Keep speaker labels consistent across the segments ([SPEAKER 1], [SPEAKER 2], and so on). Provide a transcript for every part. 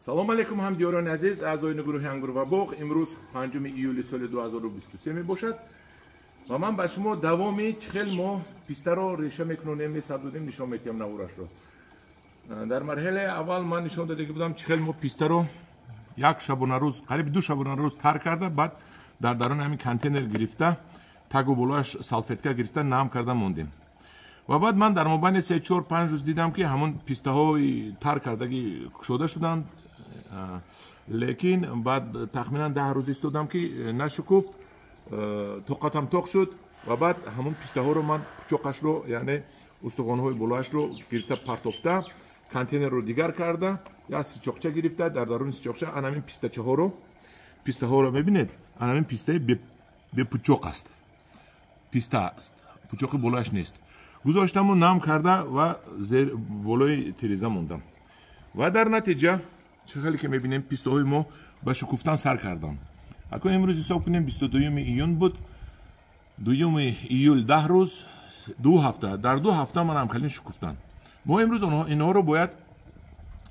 [SPEAKER 1] Салом алейкум ҳамдиёрони азиз, аъзоёни гурӯҳи Ангур ва боғ. Имрӯз 5 июли соли 2023 мебошад ва ман ба шумо давоми чӣ хел мо пистаро реша мекунонем, месабзонем, нишон метиҳам наворашро. Дар марҳилаи аввал ман нишон дода будам чӣ хел мо пистаро як шабонарӯз, қариб 2 шабонарӯз тар карда, баъд дар даруни ҳамин контейнер гирифта, тагу болояш салфетка гирифта нам карда мондем. Ва баъд ман дар мобайни 3-4-5 рӯз дидам, ки ҳамон пистаҳои тар кардагӣ кушода шуданд, лекин баъд тахминан 10 рӯз истодам, ки нашукуфт, тоқатам тоқ шуд ва баъд ҳамон пистаҳоро ман пучоқашро, яъне устухонҳои болояшро гирифта партофта, контейнерро дигар карда, як сичоқча гирифта, дар даруни сичоқча анамин пистачаҳоро, пистаҳоро мебинед, анамин пистаи бепучоқ аст, писта аст, пучоқи болояш нест. Гузоштаму нам карда ва зер болои тиреза мондам. Ва дар натиҷа чӣ хеле ки мебинем, пистаҳои мо ба шукуфтан сар карданд. Акун имрӯз ҳисоб кунем, 22 июн буд, 2 июл 10 рӯз, 2 ҳафта, дар 2 ҳафта ман ҳамхелин шукуфтанд. Мо имрӯз инҳоро бояд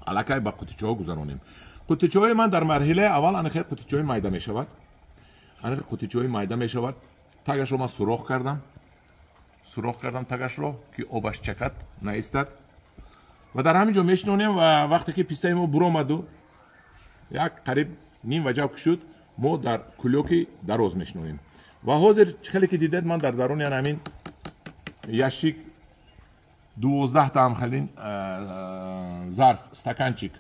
[SPEAKER 1] аллакай ба қутичаҳо гузаронем. Қутичаҳои ман дар марҳилаи аввал анахел қутичаҳои майда мешавад, анахел қутичаҳои майда мешавад. Тагашро ман сурох кардам, сурох кардам тагашро, ки обаш чакад, наистад. Ва дар ҳамин ҷо мешинонем ва вақте ки пистаи мо буромаду як қариб ним ваҷаб шуд, мо дар кулёки дароз мешинонем. Ва ҳозир чӣ хеле ки дидед, ман дар даруни ҳамин ящик 12 та ҳамхелин зарф, стаканчик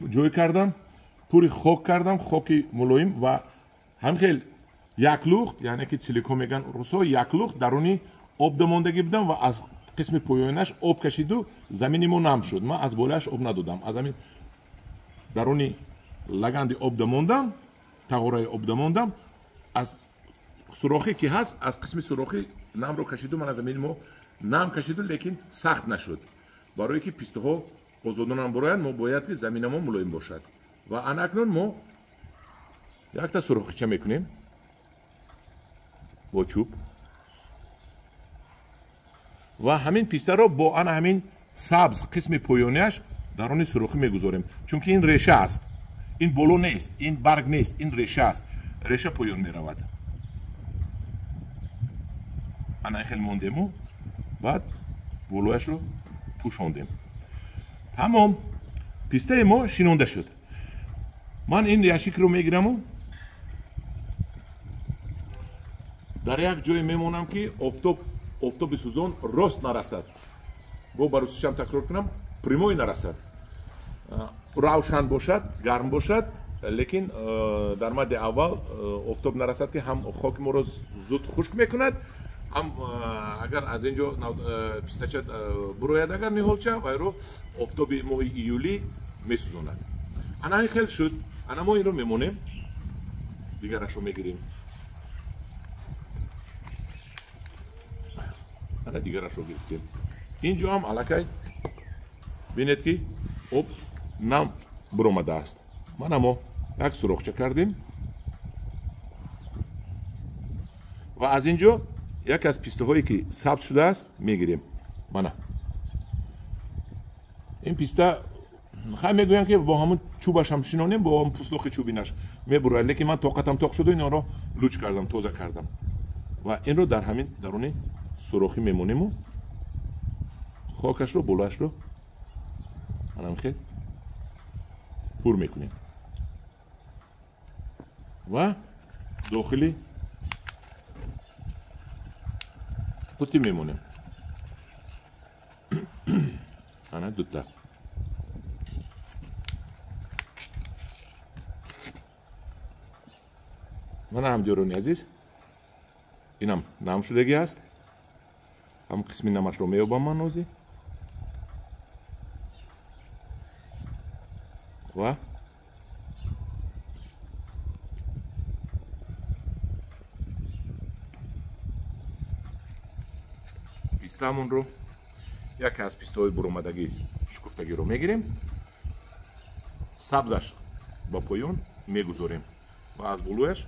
[SPEAKER 1] ҷой кардам, пури хок кардам, хоки мулоим ва ҳамхел як лухт, яъне ки целико меган русҳо, як лухт даруни об дамондагӣ будам ва аз қисми поёнаш об кашиду замини мо нам шуд. Ман аз болояш об надодам, аз ҳамин даруни лаганди об дамондам, тағораи об дамондам, аз сурохе ки ҳаст, аз қисми сурохи намро кашиду ман аз замини мо нам кашиду, лекин сахт нашуд. Барое ки пистаҳо озодонам буроянд, мо бояд ки замина мо мулоим бошад. Ва анакнун мо якта сурохича мекунем бо чӯб ва ҳамин пистаро бо ана ҳамин сабз қисми поёнияш даруни сурохӣ мегузорем, чунки ин реша аст, ин боло нест, ин барг нест, ин реша аст, реша поён меравад. Ана хел мондему, баъд болояшро пӯшондем. Тамом, пистаи мо шинонда шуд. Ман ин ящикро мегираму дар як ҷое мемонам, ки офтоби сӯзон рост нарасад. Бо ба русишам такрор кунам, прямой нарасад, равшан бошад, гарм бошад, лекин дар мадди аввал офтоб нарасад, ки ҳам хоки моро зуд хушк мекунад, ҳам агар аз ин ҷо пистача бурояд, агар ниҳолча, вайро офтоби моҳи июлӣ месӯзонад. Ана ин хел шуд. Ана мо инро мемонем, дигарашро мегирем, ана дигарашро гирифтем. Ин ҷо ҳам аллакай бинед, ки об нам буромадааст. Мана мо як сурохча кардем ва аз ин ҷо як аз пистаҳое ки сабз шудааст мегирем. Мана ин писта, хай мегӯям, ки бо ҳамон чӯбашам шинонем, бо ҳамон пӯслохи чӯбинаш мебурояд, лекин ман тоқатам тоқ шуду инро луч кардам, тоза кардам ва инро дар ҳамин даруни сурохӣ мемонему хокашро болояшро анамхел пур мекунем ва дохили қутӣ мемонем. Ана дута. Мана ҳамдиёрони азиз, инам нам шудагӣ аст. Ҳам қисми намашро меёбам ман ҳозир ва пистаамонро, яке аз пистаҳои буромадагӣ шукуфтагиро мегирем, сабзаш ба поён мегузорем ва аз болояш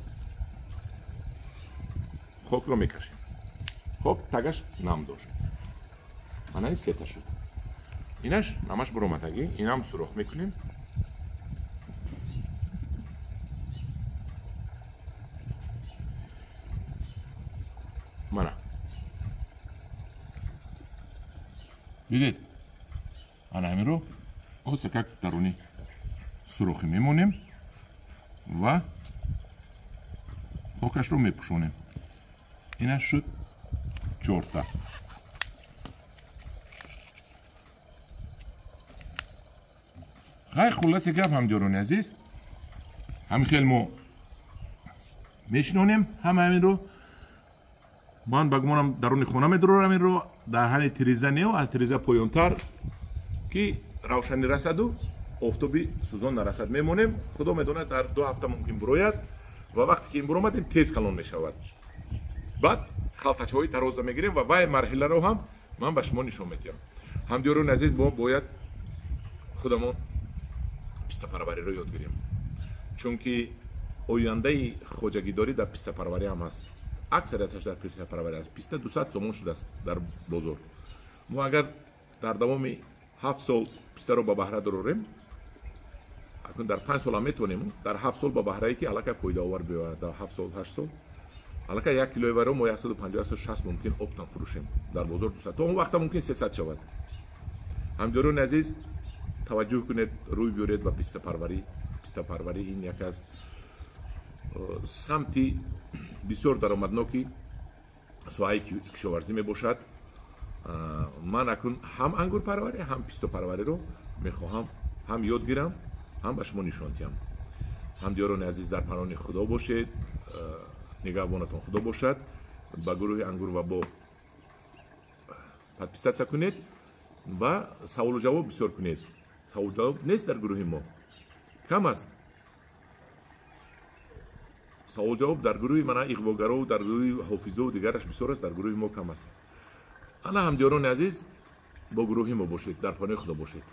[SPEAKER 1] хокро мекашем. Хок тагаш нам дошт. Ана ин сета шуд. Инаш намаш буромадагӣ, инам сурох мекунем. Мана. Дидед? Ана ҳаминро осакак даруни сурохӣ мемонем ва хокашро мепӯшонем. Инаш шуд 4та. Хай, хулоси гап, ҳамдиёрони азиз, ҳамин хел мо мешинонем ҳама ҳаминро. Ман ба гумонам даруни хона медурорам инро, дар ҳани тиреза нео, аз тиреза поёнтар ки равшанӣ расаду офтоби сӯзон нарасад мемонем. Худо медонад, дар 2 ҳафта мумкин бурояд ва вақте ки ин буромад, ин тез калон мешавад. Баъд халтачаҳои тароза мегирем ва вай марҳиларо ҳам ман ба шумо нишон медиҳам. Ҳамдиёрони азиз, мо бояд худамон пистапарвариро ёд гирем, чунки ояндаи хоҷагидорӣ дар пистапарварӣ ҳам ҳаст. Аксарияташ дар пистапарварӣ аст. Писта 200 сомон шудааст дар бозор. Мо агар дар давоми 7 сол пистаро ба баҳра дорорем, акнун дар 5 сол ҳам метавонем, дар 7 сол ба баҳрае ки аллакай фоидаовар биёяд, дар 7 сол, 8 сол аллакай 1 килои вайро мо 150-160 мумкин оптан фурӯшем дар бозор 200, то он вақта мумкин 300 шавад. Ҳамдиёрони азиз, таваҷҷӯҳ кунед, рӯй биёред ба пистапарварӣ. Пистапарварӣ ин як аз самти бисёр даромадноки соҳаи кишоварзӣ мебошад. Ман акнун ҳам ангурпарварӣ, ҳам пистопарвариро мехоҳам ҳам ёд гирам, ҳам ба шумо нишон диҳам. Ҳамдиёрони азиз, дар паноҳи Худо бошед, нигаҳбонатон Худо бошад. Ба гурӯҳи Ангур ва боғ подписаться кунед ва саволу ҷавоб бисёр кунед. Саволу ҷавоб нест дар гурӯҳи мо, кам аст савол ҷавоб дар гурӯҳи мана иғвогаров, дар гурӯҳи ҳофизову дигараш бисёр аст, дар гурӯҳи мо кам аст. Ана ҳамдиёрони азиз, бо гурӯҳи мо бошед, дар паноҳи Худо бошед.